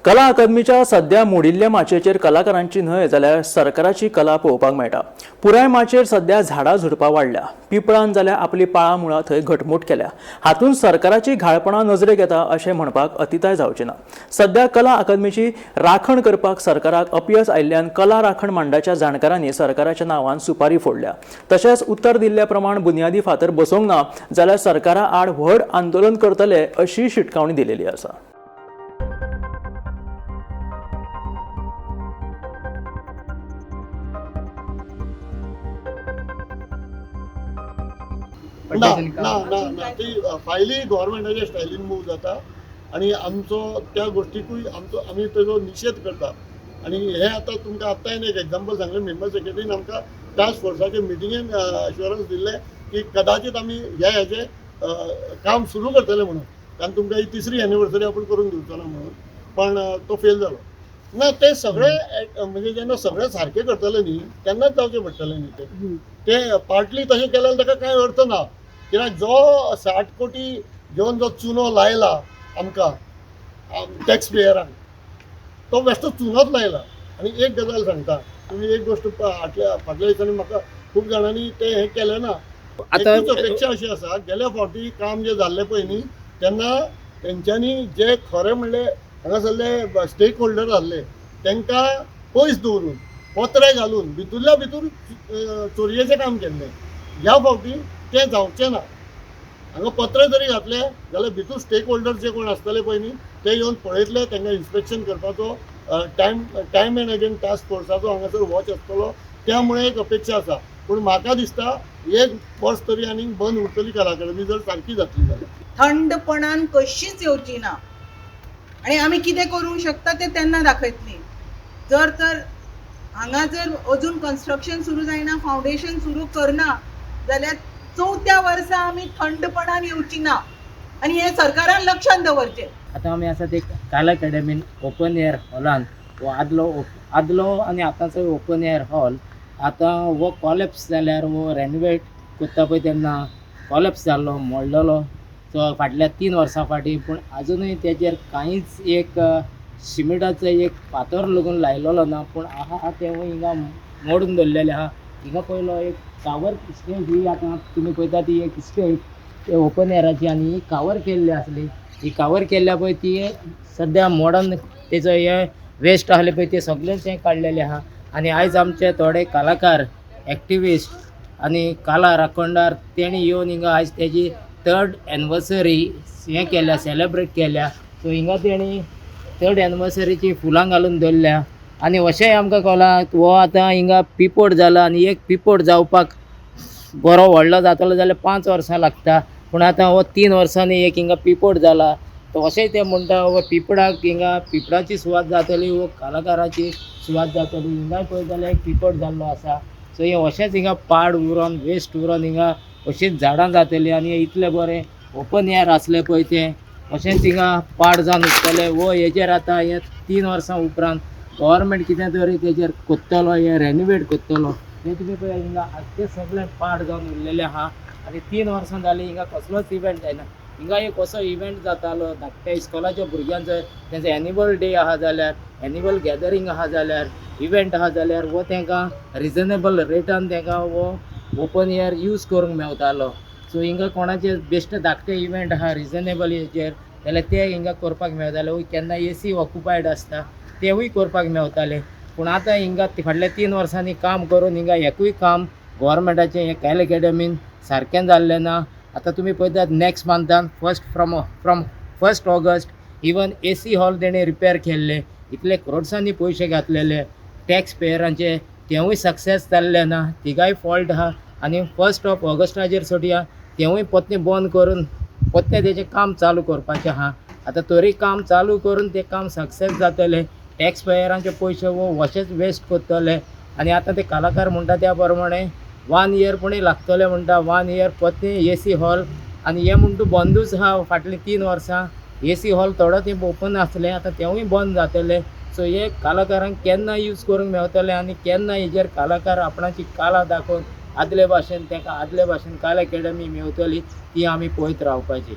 कला अकादमीच्या सध्या मोडिल्ल्या माचयेचेर कलाकारांची न्हय जाल्यार सरकाराची कला पळोवपाक मेळटा. पुराय माचयेर सध्या झाडां झुडपां वाडल्या. पिंपळान जाल्यार आपली पाळां मुळां थंय घटमूट केल्या. हातूंत सरकाराची घाळपणां नजरेक येता अशें म्हणपाक अतिताय जावची ना. सध्या कला अकादमीची राखण करपाक सरकाराक अपयस आयिल्ल्यान कला राखण मंडळाच्या जाणकारांनी सरकाराच्या नांवान सुपारी फोडल्या. तशेंच उत्तर दिल्ल्या प्रमाण बुन्यादी फातर बसोवंक ना जाल्यार सरकारा आड व्हड आंदोलन करतले अशी शिटकावणी दिलेली आसा. ना ना ना ना, ती फायली गव्हर्मेंटाच्या स्टायलीन मूव जाता आनी आमचो त्या गोश्टीकूय आमचो आमी तेजो निशेध करता. आनी हे आतां तुमकां आत्तां एक एग्जाम्पल सांगलें, मेंबर सेक्रेटरीन आमकां टास्क फोर्साचे मिटिंगेन एश्योरन्स दिल्लें की कदाचित आमी ह्या हेजें काम सुरू करतले म्हणून, कारण तुमकां ही तिसरी एनिवर्सरी आपूण करून दिवचो ना म्हणून, पण तो फेल जालो. ना ते सगळे म्हणजे जेन्ना सगळे सारके करतले न्ही तेन्नाच जावचें पडटलें न्ही. ते ते पार्टली तशें केल्यार ताका कांय अर्थ ना, कित्याक जो 60 कोटी घेवन जो चुनो लायला आमकां टॅक्स पेयरांक, तो बेश्टो चुनोच लायला. आनी एक गजाल सांगता तुमी, एक गोश्ट फाटल्या फाटल्या दिसांनी म्हाका खूब जाणांनी ते हें केलें ना. आतां एकूच अपेक्षा अशी आसा, गेल्या फावटी काम जें जाल्लें पळय न्ही तेन्ना तेंच्यांनी जे खरें म्हणलें हांगासरले स्टेक होल्डर आहले तांकां पयस दवरून पत्रे घालून भितूरल्या भितूर चोरयेचें काम केल्लें. ह्या फावटी तें जावचें ना. हांगा पत्रे जरी घातले जाल्यार भितूर स्टेक होल्डर जे कोण आसतले पळय न्ही ते येवन पळयतले, तांकां इन्स्पेक्शन करपाचो time time and again task फोर्साचो हांगासर वॉच आसतलो. त्यामुळे एक अपेक्षा आसा. पूण म्हाका दिसता एक वर्स तरी आनीक बंद उरतली कला अकादमी जर सारकी जातली जाल्यार. थंडपणान कशीच येवची ना आनी आमी कितें करूंक शकता तें तेन्ना दाखयतली. जर तर हांगा जर अजून कन्स्ट्रक्शन सुरू जायना, फावंडेशन सुरू करना जाल्यार चवथ्या वर्सा आमी थंडपणान येवची ना आनी हें सरकारान लक्षांत दवरचें. आतां आमी आसा ते कला अकॅडमीन ओपन एअर हॉलान. हो आदलो आदलो आनी आतांचो ओपन एअर हॉल आतां हो कॉलेप्स जाल्यार हो रेनोवेट करता पळय तेन्ना कॉलेप्स जाल्लो, मोडलेलो तो फाटल्या 3 वर्सां फाटीं. पूण आजुनूय तेजेर कांयच एक शिमिटाचो एक फातर लागून लायलेलो ना. पूण आहा तेवूय हिंगा मोडून दवरलेले आहा. हिंगा पयलो एक कावर स्टेज ही आतां तुमी पळयता ती एक स्टेज ते ओपन एअराची, आनी ही कावर केल्ली आसली. ही कावर केल्ल्या पळय ती सद्या मोडन तेजो हे वेस्ट आहले पळय ते सगळेंच हें काडलेलें आहा. आनी आयज आमचे थोडे कलाकार एक्टिविस्ट आनी कला राखणदार तेणी येवन हिंगा आयज तेजी 3rd anniversary हें केल्या, सेलेब्रेट केल्या. सो हिंगा तेणी 3rd एनिवर्सरीची फुलां घालून दवरल्या. आनी अशेंय आमकां कळ्ळां हो आतां हिंगा पिपोट जाला आनी एक पिपोट जावपाक बरो व्हडलो जातलो जाल्यार 5 वर्सां लागता, पूण आतां हो 3 वर्सांनी एक हिंगा पिपोट जाला. तो अशेंय ते म्हणटा हो पिपडाक हिंगा पिपडाची सुवात जातली, हो कलाकाराची सुवात जातली. हिंगाय पळयत जाल्यार एक पिपोट जाल्लो आसा. सो हें अशेंच हिंगा पाड उरोन वेस्ट उरोन हिंगा अशीच झाडां जातली. आनी इतलें बरें ओपन एअर आसलें पळय तें अशेंच हिंगा पाड जावन उरतलें. वो हेजेर आतां हे 3 वर्सां उपरांत गव्हर्मेंट कितें तरी तेजेर करतलो, हें रेनोवेट करतलो. हें तुमी पळय हिंगा आख्खें सगळें पाड जावन उरलेलें आहा. आनी 3 वर्सां जालीं हिंगा कसलोच इव्हेंट जायना. हिंगा एक असो इव्हेंट जातालो धाकट्या इस्कॉलाच्या भुरग्यांचो, तेंचो एन्युअल डे आहा जाल्यार, एन्युअल गॅदरींग आहा जाल्यार, इव्हेंट आहा जाल्यार हो तेंकां रिजनेबल रेटान तेंकां हो ओपन एअर यूज करूंक मेवतालो. सो हिंगा कोणाचे बेश्टे धाकटे इव्हेंट आहा रिजनेबल हेजेर जाल्यार ते हिंगा करपाक मेवताले. केन्ना एसी ऑक्युपायड आसता तेवूय करपाक मेवताले. पूण आतां हिंगा फाटल्या 3 वर्सांनी काम करून हिंगा एकूय काम गव्हर्मेंटाचें हें कला अकॅडमीन सारकें जाल्लें ना. आतां तुमी पळयतात next मंथान first from from 1 August even AC hall तेणें रिपेर केल्ले, इतले क्रोड्सांनी पयशे घातलेले टॅक्स पेयरांचे, तेवूय सक्सेस जाल्लें ना. तिगाय फॉल्ट आहा. आनी 1 ऑगस्टाचेर सोडया तेवूय पोत्तें बंद करून पोत्तें तेजें काम चालू करपाचें आहा. आतां तरी काम चालू करून तें काम सक्सेस जातलें, टॅक्स पेयरांचे पयशे हो अशेच वेस्ट करतले. आनी आतां ते कलाकार म्हणटा त्या प्रमाणे 1 इयर पुणूय लागतले म्हणटा, 1 इयर पोत्तें एसी हॉल. आनी हें म्हणटा बंदूच आहा फाटलीं 3 वर्सां. एसी हॉल थोडो तेंप ओपन आसलें, आतां तेवूय बंद जातलें. सो हे कलाकारांक केन्ना यूज करूंक मेवतलें आनी केन्ना हेजेर कलाकार आपणाची कला दाखोवन आदले भाशेन तेका आदले भाशेन कला अकॅडमी मेवतली ती आमी पळयत रावपाची.